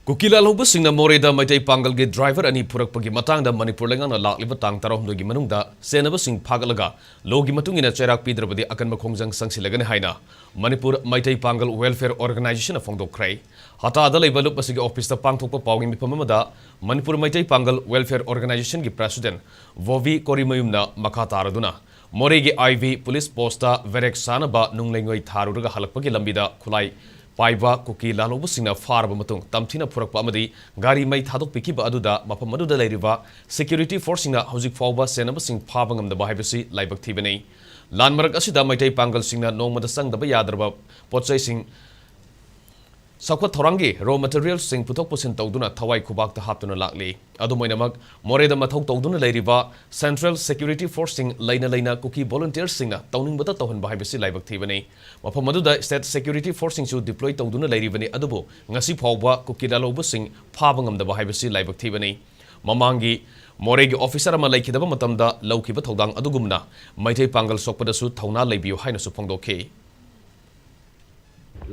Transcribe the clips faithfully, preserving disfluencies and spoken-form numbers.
ꯀꯨꯀꯤ ꯂꯥꯜꯍꯧꯕꯁꯤꯡꯅ ꯃꯣꯔꯦꯗ ꯃꯩꯇꯩ ꯄꯥꯡꯒꯜꯒꯤ ꯗ꯭ꯔꯥꯏꯚꯔ ꯑꯅꯤ ꯐꯨꯔꯛꯄꯒꯤ ꯃꯇꯥꯡꯗ ꯃꯅꯤꯄꯨꯔ ꯂꯩꯉꯥꯛꯅ ꯂꯥꯛꯂꯤꯕ ꯇꯥꯡ ꯇꯔꯥꯍꯨꯝꯗꯣꯏꯒꯤ ꯃꯅꯨꯡꯗ ꯆꯦꯟꯅꯕꯁꯤꯡ ꯐꯥꯒꯠꯂꯒ ꯂꯣꯒꯤ ꯃꯇꯨꯡ ꯏꯟꯅ ꯆꯩꯔꯥꯛ ꯄꯤꯗ꯭ꯔꯕꯗꯤ ꯑꯀꯟꯕ ꯈꯣꯡꯖꯪ ꯆꯪꯁꯤꯜꯂꯒꯅꯤ ꯍꯥꯏꯅ ꯃꯅꯤꯄꯨꯔ ꯃꯩꯇꯩ ꯄꯥꯡꯒꯜ ꯋꯦꯜꯐꯤꯌꯔ ꯑꯣꯔꯒꯅꯥꯏꯖꯦꯁꯟꯅ ꯐꯣꯡꯗꯣꯛꯈ꯭ꯔꯦ꯫ ꯍꯇꯥꯗ ꯂꯩꯕ ꯂꯨꯞ ꯑꯁꯤꯒꯤ ꯑꯣꯐꯤꯁꯇ ꯄꯥꯡꯊꯣꯛꯄ ꯄꯥꯎꯒꯤ ꯃꯤꯐꯝ ꯑꯃꯗ ꯃꯅꯤꯄꯨꯔ ꯃꯩꯇꯩ ꯄꯥꯡꯒꯜ ꯋꯦꯜꯐꯤꯌꯔ ꯑꯣꯔꯒꯅꯥꯏꯖꯦꯁꯟꯒꯤ ꯄ꯭ꯔꯦꯁꯤꯗꯦꯟꯠ ꯚꯣꯕꯤ ꯀꯣꯔꯤꯃꯌꯨꯝꯅ ꯃꯈꯥ ꯇꯥꯔꯗꯨꯅ ꯃꯣꯔꯦꯒꯤ ꯑꯥꯏ ꯚꯤ ꯄꯨꯂꯤꯁ ꯄꯣꯁꯇ ꯕꯦꯔꯦꯛ ꯁꯥꯅꯕ ꯅꯨꯡ ꯂꯩꯉꯣꯏ ꯊꯥꯔꯨꯔꯒ ꯍꯜꯂꯛꯄꯒꯤ ꯂꯝꯕꯤꯗ ꯈꯨꯠꯂꯥꯏ ꯄꯥꯏꯕ ꯀꯨꯀꯤ ꯂꯥꯜꯍꯧꯕꯁꯤꯡꯅ ꯐꯥꯔꯕ ꯃꯇꯨꯡ ꯇꯝꯊꯤꯅ ꯐꯨꯔꯛꯄ ꯑꯃꯗꯤ ꯒꯥꯔꯤ ꯃꯩ ꯊꯥꯗꯣꯛꯄꯤꯈꯤꯕ ꯑꯗꯨꯗ ꯃꯐꯝ ꯑꯗꯨꯗ ꯂꯩꯔꯤꯕ ꯁꯦꯀ꯭ꯌꯨꯔꯤꯇꯤ ꯐꯣꯔꯁꯁꯤꯡꯅ ꯍꯧꯖꯤꯛ ꯐꯥꯎꯕ ꯆꯦꯟꯅꯕꯁꯤꯡ ꯐꯥꯕ ꯉꯝꯗꯕ ꯍꯥꯏꯕꯁꯤ ꯂꯥꯏꯕꯛ ꯊꯤꯕꯅꯤ꯫ ꯂꯥꯟ ꯃꯔꯛ ꯑꯁꯤꯗ ꯃꯩꯇꯩ ꯄꯥꯡꯒꯜꯁꯤꯡꯅ ꯅꯣꯡꯃꯗ ꯆꯪꯗꯕ ꯌꯥꯗ꯭ꯔꯕ ꯄꯣꯠꯆꯩꯁꯤꯡ ꯆꯥꯎꯈꯠ ꯊꯧꯔꯥꯡꯒꯤ ꯔꯣ ꯃꯦꯇꯔꯤꯌꯦꯜꯁꯤꯡ ꯄꯨꯊꯣꯛ ꯄꯨꯁꯤꯟ ꯇꯧꯗꯨꯅ ꯊꯋꯥꯏ ꯈꯨꯕꯥꯛꯇ ꯍꯥꯞꯇꯨꯅ ꯂꯥꯛꯂꯤ꯫ ꯑꯗꯨꯝ ꯑꯣꯏꯅꯃꯛ, ꯃꯣꯔꯦꯗ ꯃꯊꯧ ꯇꯧꯗꯨꯅ ꯂꯩꯔꯤꯕ ꯁꯦꯟꯇ꯭ꯔꯦꯜ ꯁꯦꯀ꯭ꯌꯨꯔꯤꯇꯤ ꯐꯣꯔꯁꯁꯤꯡ ꯂꯩꯅ ꯂꯩꯅ ꯀꯨꯀꯤ ꯚꯣꯂꯨꯟꯇꯤꯌꯔꯁꯤꯡꯅ ꯇꯧꯅꯤꯡꯕꯇ ꯇꯧꯍꯟꯕ ꯍꯥꯏꯕꯁꯤ ꯂꯥꯏꯕꯛ ꯊꯤꯕꯅꯤ꯫ ꯃꯐꯝ ꯑꯗꯨꯗ ꯁ꯭ꯇꯦꯠ ꯁꯦꯀ꯭ꯌꯨꯔꯤꯇꯤ ꯐꯣꯔꯁꯁꯤꯡꯁꯨ ꯗꯤꯄ꯭ꯂꯣꯏ ꯇꯧꯗꯨꯅ ꯂꯩꯔꯤꯕꯅꯤ, ꯑꯗꯨꯕꯨ ꯉꯁꯤ ꯐꯥꯎꯕ ꯀꯨꯀꯤ ꯂꯥꯜꯍꯧꯕꯁꯤꯡ ꯐꯥꯕ ꯉꯝꯗꯕ ꯍꯥꯏꯕꯁꯤ ꯂꯥꯏꯕꯛ ꯊꯤꯕꯅꯤ꯫ ꯃꯃꯥꯡꯒꯤ ꯃꯣꯔꯦꯒꯤ ꯑꯣꯐꯤꯁꯥꯔ ꯑꯃ ꯂꯩꯈꯤꯗꯕ ꯃꯇꯝꯗ ꯂꯧꯈꯤꯕ ꯊꯧꯗꯥꯡ ꯑꯗꯨꯒꯨꯝꯅ ꯃꯩꯇꯩ ꯄꯥꯡꯒꯜ ꯁꯣꯛꯄꯗꯁꯨ ꯊꯧꯅꯥ ꯂꯩꯕꯤꯌꯨ ꯍꯥꯏꯅꯁꯨ ꯐꯣꯡꯗꯣꯛꯈꯤ꯫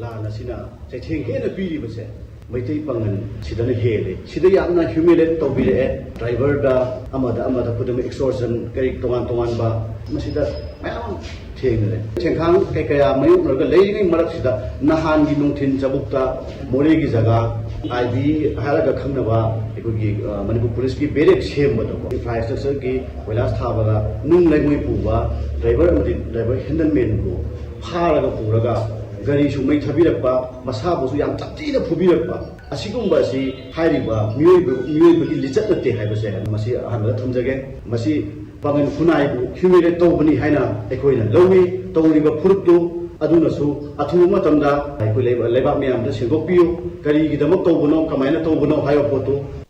ꯂꯥꯟ ꯑꯁꯤꯅ ꯆꯩꯊꯦꯡ ꯍꯦꯟꯅ ꯄꯤꯔꯤꯕꯁꯦ ꯃꯩꯇꯩ ꯄꯥꯡꯒꯜ ꯁꯤꯗꯅ ꯍꯦꯜꯂꯦ꯫ ꯁꯤꯗ ꯌꯥꯝꯅ ꯍ꯭ꯌꯨꯃꯤꯂꯦꯠ ꯇꯧꯕꯤꯔꯛꯑꯦ꯫ ꯗ꯭ꯔꯥꯏꯚꯔꯗ, ꯑꯃꯗ ꯑꯃꯗ, ꯈꯨꯗꯝ ꯑꯦꯛꯁꯇꯣꯔꯁꯟ, ꯀꯔꯤ ꯇꯣꯉꯥꯟ ꯇꯣꯉꯥꯟꯕ, ꯃꯁꯤꯗ ꯃꯌꯥꯝ ꯑꯃ ꯊꯦꯡꯅꯔꯦ꯫ ꯁꯦꯟꯈꯥꯡ ꯀꯩ ꯀꯌꯥ ꯃꯥꯌꯣꯛꯅꯔꯒ ꯂꯩꯔꯤꯉꯩ ꯃꯔꯛꯁꯤꯗ ꯅꯍꯥꯟꯒꯤ ꯅꯨꯡꯊꯤꯟ ꯆꯕꯨꯛꯇ ꯃꯣꯔꯦꯒꯤ ꯖꯒꯥ ꯑꯥꯏ ꯕꯤ ꯍꯥꯏꯔꯒ ꯈꯪꯅꯕ ꯑꯩꯈꯣꯏꯒꯤ, ꯑ, ꯃꯅꯤꯄꯨꯔ ꯄꯨꯂꯤꯁꯀꯤ ꯕꯦꯔꯦꯛ ꯁꯦꯝꯕꯗꯀꯣ, ꯏꯟꯐ꯭ꯔꯥꯁ꯭ꯇ꯭ꯔꯛꯆꯔꯒꯤ ꯀꯣꯏꯂꯥꯁ ꯊꯥꯕꯗ ꯅꯨꯡ ꯂꯩꯉꯣꯏ ꯄꯨꯕ ꯗ꯭ꯔꯥꯏꯚꯔ ꯑꯃꯗꯤ ꯗ꯭ꯔꯥꯏꯚꯔ ꯍꯦꯟꯗꯜꯃꯦꯟꯕꯨ ꯐꯥꯔꯒ ꯄꯨꯔꯒ ꯒꯥꯔꯤꯁꯨ ꯃꯩ ꯊꯥꯕꯤꯔꯛꯄ, ꯃꯁꯥꯕꯨꯁꯨ ꯌꯥꯝ ꯇꯝꯊꯤꯅ ꯐꯨꯕꯤꯔꯛꯄ, ꯑꯁꯤꯒꯨꯝꯕ ꯑꯁꯤ ꯍꯥꯏꯔꯤꯕ ꯃꯤꯑꯣꯏꯕ, ꯃꯤꯑꯣꯏꯕꯒꯤ ꯂꯤꯆꯠ ꯅꯠꯇꯦ ꯍꯥꯏꯕꯁꯦ ꯃꯁꯤ ꯑꯍꯥꯟꯕꯗ ꯊꯝꯖꯒꯦ꯫ ꯃꯁꯤ ꯄꯥꯡꯒꯜ ꯈꯨꯟꯅꯥꯏꯕꯨ ꯍ꯭ꯌꯨꯃꯤꯂꯦꯠ ꯇꯧꯕꯅꯤ ꯍꯥꯏꯅ ꯑꯩꯈꯣꯏꯅ ꯂꯧꯏ꯫ ꯇꯧꯔꯤꯕ ꯐꯨꯔꯨꯞꯇꯨ ꯑꯗꯨꯅꯁꯨ ꯑꯊꯨꯕ ꯃꯇꯝꯗ ꯑꯩꯈꯣꯏ ꯂꯩꯕ-, ꯂꯩꯕꯥꯛ ꯃꯌꯥꯝꯗ ꯁꯦꯡꯗꯣꯛꯄꯤꯌꯨ꯫ ꯀꯔꯤꯒꯤꯗꯃꯛ ꯇꯧꯕꯅꯣ, ꯀꯃꯥꯏꯅ ꯇꯧꯕꯅꯣ ꯍꯥꯏꯕ ꯄꯣꯠꯇꯨ